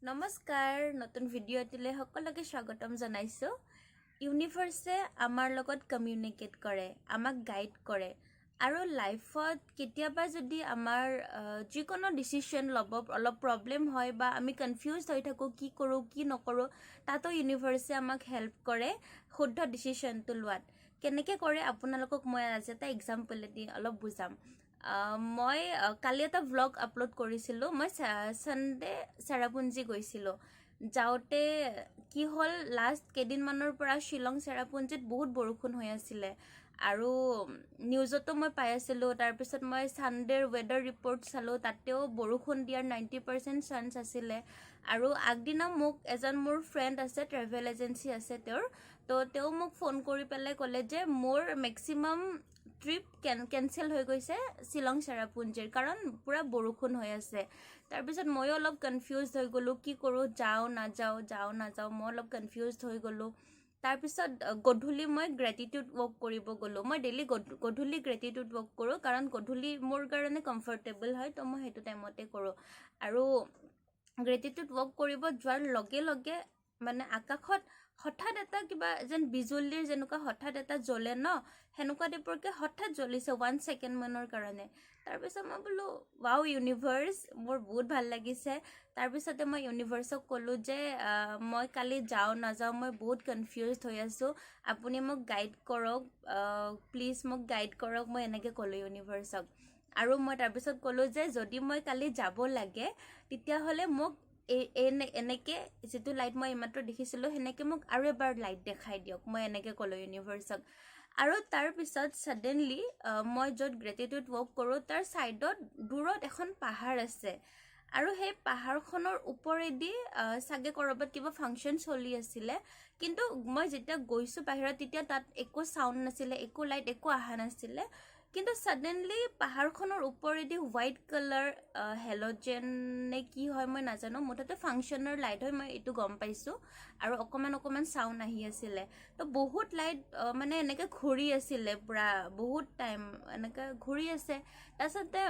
নমস্কাৰ, নতুন ভিডিঅ' এটিলৈ সকলোকে স্বাগতম জনাইছোঁ। ইউনিভাৰ্ছে আমাৰ লগত কমিউনিকেট কৰে, আমাক গাইড কৰে আৰু লাইফত কেতিয়াবা যদি আমাৰ যিকোনো ডিচিশ্যন ল'ব অলপ প্ৰব্লেম হয় বা আমি কনফিউজ হৈ থাকোঁ, কি কৰোঁ কি নকৰোঁ, তাতো ইউনিভাৰ্ছে আমাক হেল্প কৰে শুদ্ধ ডিচিশ্যনটো লোৱাত। কেনেকৈ কৰে, আপোনালোকক মই আজি এটা এক্সাম্পল দি অলপ বুজাম। মই কালি এটা ভ্লগ আপলোড কৰিছিলোঁ। মই ছানডে চেৰাপুঞ্জী গৈছিলোঁ। যাওঁতে কি হ'ল, লাষ্ট কেইদিনমানৰ পৰা শ্বিলং চেৰাপুঞ্জীত বহুত বৰষুণ হৈ আছিলে আৰু নিউজতো মই পাই আছিলোঁ। তাৰপিছত মই ছানডেৰ ৱেডাৰ ৰিপৰ্ট চালোঁ, তাতেও বৰষুণ দিয়াৰ 90% চান্স আছিলে। আৰু আগদিনা মোক এজন মোৰ ফ্ৰেণ্ড আছে, ট্ৰেভেল এজেঞ্চি আছে তেওঁৰ, তো তেওঁ মোক ফোন কৰি পেলাই ক'লে যে মোৰ মেক্সিমাম ট্ৰিপ কেঞ্চেল হৈ গৈছে শ্বিলং চেৰাপুঞ্জীৰ, কাৰণ পূৰা বৰষুণ হৈ আছে। তাৰপিছত ময়ো অলপ কনফিউজ হৈ গ'লোঁ, কি কৰোঁ, যাওঁ নাযাওঁ, যাওঁ নাযাওঁ, মই অলপ কনফিউজ হৈ গ'লোঁ। তাৰপিছত গধূলি মই গ্ৰেটিটিউড ৱক কৰিব গ'লোঁ। মই ডেইলি গধূলি গ্ৰেটিটিউড ৱক কৰোঁ, কাৰণ গধূলি মোৰ কাৰণে কমফৰ্টেবল হয়, তো মই সেইটো টাইমতে কৰোঁ। আৰু গ্ৰেটিটিউড ৱক কৰিব যোৱাৰ লগে লগে মানে আকাশত হঠাৎ এটা কিবা যেন বিজুলীৰ যেনেকুৱা হঠাৎ এটা জ্বলে ন, সেনেকুৱা টাইপৰকৈ হঠাৎ জ্বলিছে ওৱান ছেকেণ্ডমানৰ কাৰণে। তাৰপিছত মই বোলো, ৱাও ইউনিভাৰ্ছ, মোৰ বহুত ভাল লাগিছে। তাৰপিছতে মই ইউনিভাৰ্চক ক'লোঁ যে মই কালি যাওঁ নাযাওঁ, মই বহুত কনফিউজ হৈ আছোঁ, আপুনি মোক গাইড কৰক, প্লিজ মোক গাইড কৰক। মই এনেকৈ ক'লোঁ ইউনিভাৰ্চক। আৰু মই তাৰপিছত ক'লোঁ যে যদি মই কালি যাব লাগে, তেতিয়াহ'লে মোক এই এনেকৈ যিটো লাইট মই এইমাত্ৰ দেখিছিলোঁ, সেনেকৈ মোক আৰু এবাৰ লাইট দেখাই দিয়ক। মই এনেকৈ ক'লোঁ ইউনিভাৰ্চক। আৰু তাৰপিছত ছাডেনলি মই য'ত গ্ৰেটিটিউড ৱক কৰোঁ, তাৰ ছাইডত দূৰত এখন পাহাৰ আছে আৰু সেই পাহাৰখনৰ ওপৰেদি চাগে ক'ৰবাত কিবা ফাংচন চলি আছিলে। কিন্তু মই যেতিয়া গৈছোঁ বাহিৰত, তেতিয়া তাত একো চাউণ্ড নাছিলে, একো লাইট একো অহা নাছিলে। কিন্তু ছাডেনলি পাহাৰখনৰ ওপৰেদি হোৱাইট কালাৰ হেল'জেন নে কি হয় মই নাজানো, মুঠতে ফাংচনৰ লাইট হয়, মই এইটো গম পাইছোঁ। আৰু অকণমান অকণমান চাউণ্ড আহি আছিলে। তো বহুত লাইট মানে এনেকৈ ঘূৰি আছিলে, পূৰা বহুত টাইম এনেকৈ ঘূৰি আছে। তাৰপিছতে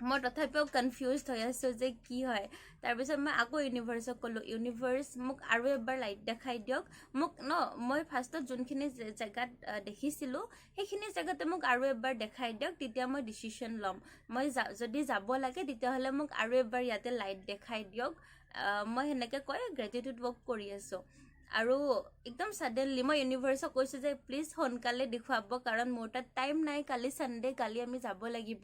মই তথাপিও কনফিউজ হৈ আছোঁ যে কি হয়। তাৰপিছত মই আকৌ ইউনিভাৰ্চক ক'লোঁ, ইউনিভাৰ্চ, মোক আৰু এবাৰ লাইট দেখাই দিয়ক। মোক ন মই ফাৰ্ষ্টত যোনখিনি জেগাত দেখিছিলোঁ, সেইখিনি জেগাতে মোক আৰু এবাৰ দেখাই দিয়ক, তেতিয়া মই ডিচিশ্যন ল'ম। মই যদি যাব লাগে, তেতিয়াহ'লে মোক আৰু এবাৰ ইয়াতে লাইট দেখাই দিয়ক। মই সেনেকৈ কৈ গ্ৰেটিটিউড ৱক কৰি আছোঁ আৰু একদম ছাডেনলি মই ইউনিভাৰ্চক কৈছোঁ যে প্লিজ সোনকালে দেখুৱাব, কাৰণ মোৰ তাত টাইম নাই। কালি ছানডে, কালি আমি যাব লাগিব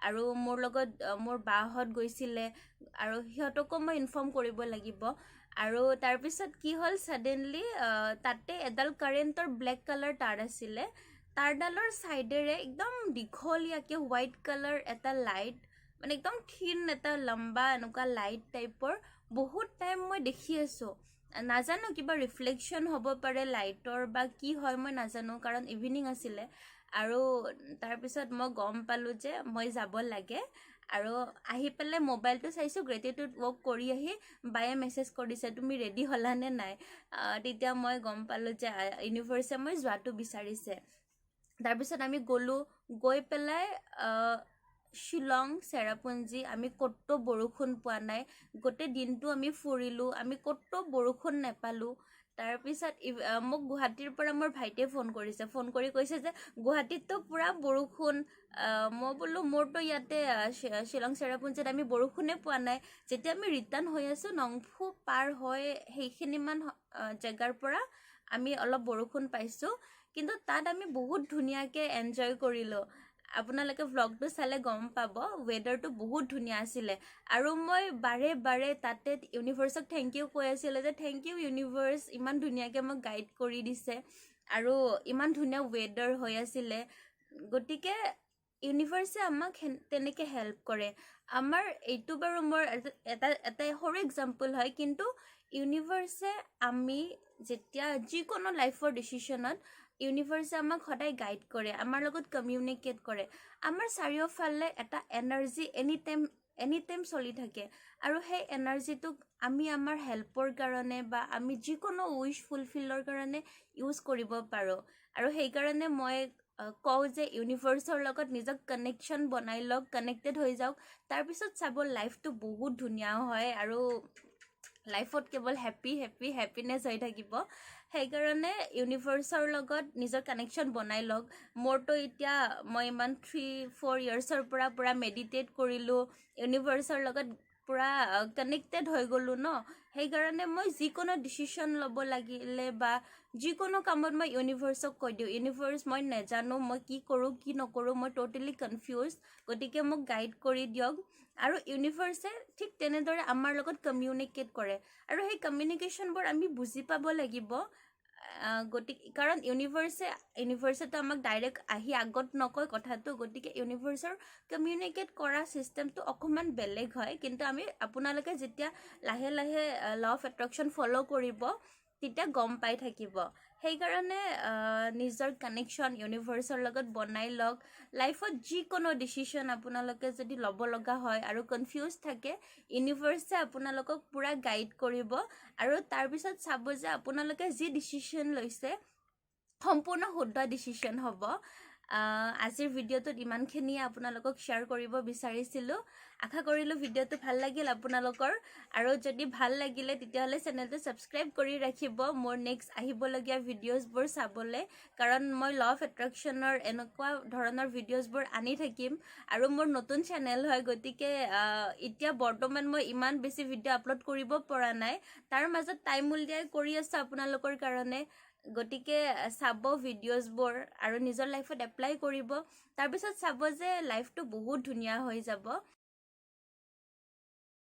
আৰু মোৰ লগত মোৰ বাহঁত গৈছিলে আৰু সিহঁতকো মই ইনফৰ্ম কৰিব লাগিব। আৰু তাৰপিছত কি হ'ল, ছাডেনলি তাতে এডাল কাৰেণ্টৰ ব্লেক কালাৰ তাঁৰ আছিলে। তাঁৰডালৰ ছাইডেৰে একদম দীঘলীয়াকৈ হোৱাইট কালাৰ এটা লাইট, মানে একদম থিন এটা লম্বা এনেকুৱা লাইট টাইপৰ বহুত টাইম মই দেখি আছোঁ। নাজানো, কিবা ৰিফ্লেকশ্যন হ'ব পাৰে লাইটৰ বা কি হয় মই নাজানো, কাৰণ ইভিনিং আছিলে। আৰু তাৰপিছত মই গম পালোঁ যে মই যাব লাগে। আৰু আহি পেলাই মোবাইলটো চাইছোঁ, গ্ৰেটিটিউড ৱক কৰি আহি বায়ে মেছেজ কৰিছে, তুমি ৰেডি হ'লানে নাই? তেতিয়া মই গম পালোঁ যে ইউনিভাৰ্চে মই যোৱাটো বিচাৰিছে। তাৰপিছত আমি গ'লোঁ। গৈ পেলাই শ্বিলং চেৰাপুঞ্জী আমি ক'তো বৰষুণ পোৱা নাই। গোটেই দিনটো আমি ফুৰিলোঁ, আমি ক'তো বৰষুণ নাপালোঁ। তাৰপিছত মোক গুৱাহাটীৰ পৰা মোৰ ভাইটিয়ে ফোন কৰিছে। ফোন কৰি কৈছে যে গুৱাহাটীততো পূৰা বৰষুণ। মই বোলো, মোৰতো ইয়াতে শ্বিলং চেৰাপুঞ্জীত আমি বৰষুণে পোৱা নাই। যেতিয়া আমি ৰিটাৰ্ণ হৈ আছোঁ, নংফু পাৰ হৈ সেইখিনিমান জেগাৰ পৰা আমি অলপ বৰষুণ পাইছোঁ। কিন্তু তাত আমি বহুত ধুনীয়াকৈ এনজয় কৰিলোঁ। আপোনালোকে ভ্লগটো চালে গম পাব, ৱেডাৰটো বহুত ধুনীয়া আছিলে। আৰু মই বাৰে বাৰে তাতে ইউনিভাৰ্চক thank U কৈ আছিলোঁ যে thank U universe, ইমান ধুনীয়াকৈ মোক গাইড কৰি দিছে আৰু ইমান ধুনীয়া ৱেডাৰ হৈ আছিলে। গতিকে ইউনিভাৰ্চে আমাক তেনেকৈ হেল্প কৰে আমাৰ। এইটো বাৰু মোৰ এটা এটা সৰু এক্সাম্পল হয়, কিন্তু ইউনিভাৰ্চে আমি যেতিয়া যিকোনো লাইফৰ ডিচিশ্যনত ইউনিভাৰ্চে আমাক সদায় গাইড কৰে, আমাৰ লগত কমিউনিকেট কৰে। আমাৰ চাৰিওফালে এটা energy any time, any time চলি থাকে আৰু সেই এনাৰ্জিটোক আমি আমাৰ হেল্পৰ কাৰণে বা আমি যিকোনো উইচ ফুলফিলৰ কাৰণে ইউজ কৰিব পাৰোঁ। আৰু সেইকাৰণে মই কওঁ যে ইউনিভাৰ্চৰ লগত নিজক কানেকশ্যন বনাই লওক, কানেক্টেড হৈ যাওক। তাৰপিছত চাব, লাইফটো বহুত ধুনীয়া হয় আৰু লাইফত কেৱল হেপ্পী হেপ্পী হেপ্পিনেছ হৈ থাকিব। সেইকাৰণে ইউনিভাৰ্চৰ লগত নিজৰ কানেকশ্যন বনাই লওক। মোৰতো এতিয়া মই ইমান 3-4 ইয়াৰ্ছৰ পৰা পূৰা মেডিটেট কৰিলোঁ, ইউনিভাৰ্চৰ লগত পূৰা কানেক্টেড হৈ গ'লোঁ ন। সেইকাৰণে মই যিকোনো ডিচিশ্যন ল'ব লাগিলে বা যিকোনো কামত মই ইউনিভাৰ্চক কৈ দিওঁ, "ইউনিভাৰ্চ, মই নাজানো মই কি কৰোঁ কি নকৰোঁ, মই ট'টেলি কনফিউজ, গতিকে মোক গাইড কৰি দিয়ক।" আৰু ইউনিভাৰ্চে ঠিক তেনেদৰে আমাৰ লগত কমিউনিকেট কৰে আৰু সেই কমিউনিকেশ্যনবোৰ আমি বুজি পাব লাগিব। গতিকে কাৰণ ইউনিভাৰ্চেতো আমাক ডাইৰেক্ট আহি আগত নকয় কথাটো। গতিকে ইউনিভাৰ্চৰ কমিউনিকেট কৰা ছিষ্টেমটো অকণমান বেলেগ হয়। কিন্তু আপোনালোকে যেতিয়া লাহে লাহে ল অফ এট্ৰেকশ্যন ফ'ল' কৰিব, তেতিয়া গম পাই থাকিব। সেইকাৰণে নিজৰ কানেকশ্যন ইউনিভাৰ্চৰ লগত বনাই লওক। লাইফত যিকোনো ডিচিশ্যন আপোনালোকে যদি ল'ব লগা হয় আৰু কনফিউজ থাকে, ইউনিভাৰ্চে আপোনালোকক পূৰা গাইড কৰিব আৰু তাৰপিছত চাব যে আপোনালোকে যি ডিচিশ্যন লৈছে, সম্পূৰ্ণ শুদ্ধ ডিচিশ্যন হ'ব। আজিৰ ভিডিঅ'টোত ইমানখিনিয়ে আপোনালোকক শ্বেয়াৰ কৰিব বিচাৰিছিলোঁ। আশা কৰিলোঁ ভিডিঅ'টো ভাল লাগিল আপোনালোকৰ আৰু যদি ভাল লাগিলে, তেতিয়াহ'লে চেনেলটো ছাবস্ক্ৰাইব কৰি ৰাখিব মোৰ নেক্সট আহিবলগীয়া ভিডিঅ'জবোৰ চাবলৈ, কাৰণ মই ল অফ এট্ৰেকশ্যনৰ এনেকুৱা ধৰণৰ ভিডিঅ'জবোৰ আনি থাকিম। আৰু মোৰ নতুন চেনেল হয়, গতিকে এতিয়া বৰ্তমান মই ইমান বেছি ভিডিঅ' আপলোড কৰিব পৰা নাই। তাৰ মাজত টাইম উলিয়াই কৰি আছোঁ আপোনালোকৰ কাৰণে। গতিকে চাব ভিডিঅ'জবোৰ আৰু নিজৰ লাইফত এপ্লাই কৰিব। তাৰপিছত চাব যে লাইফটো বহুত ধুনীয়া হৈ যাব।